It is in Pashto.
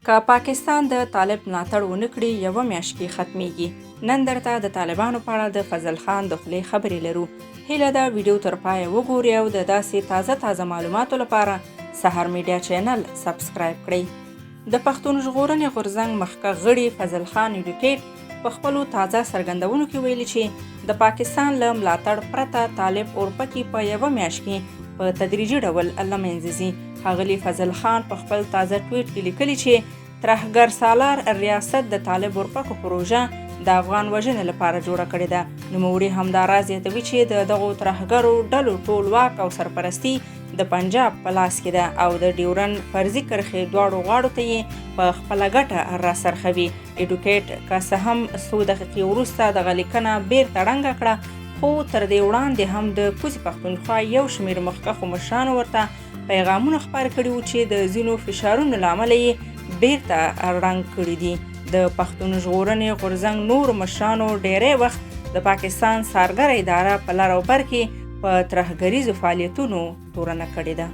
که پاکستان د طالب ملاتړ ونه کړي، یوه میاشت کې ختمیږي. نن درته د طالبانو په اړه د فضل خان د خولې خبرې لرو. هیله ده ویډیو تر پایه وګورئ او د داسې تازه تازه معلوماتو لپاره سحر میډیا چینل سبسکرایب کړئ. د پښتون ژغورنې غورځنګ مخکښ غړي فضل خان ایډوکیټ په خپلو تازه څرګندونو کې ویلي چې د پاکستان له ملاتړ پرته طالب اورپکي په یوه میاشت کې په تدریجي ډول له منځه ځي. ښاغلي فضل خان په خپل تازه ټویټ کې لیکلي چې ترهګر سالار ریاست د طالب اورپکو پروژه د افغان وژنې لپاره جوړه کړې ده. نوموړي همداراز زیاتوي چې د دغو ترهګرو ډلو ټول واک او سرپرستي د پنجاب په لاس کې ده او د ډیورنډ فرضي کرښې دواړو غاړو ته یې په خپله ګټه راڅرخوي. ایډوکیټ که څه هم څو دقیقې وروسته دغه لیکنه بیرته ړنګه کړه، خو تر دې وړاندې هم د کوزې پښتونخوا یو شمېر مخکښو مشرانو ورته پیغامونه خپاره کړي وو چې د ځینو فشارونو له امله یې بیرته ړنګ کړي دي. د پښتون ژغورنې غورځنګ نورو مشرانو ډیری وخت د پاکستان څارګره اداره په لر او بر کې په ترهګریزو فعالیتونو تورنه کړې ده.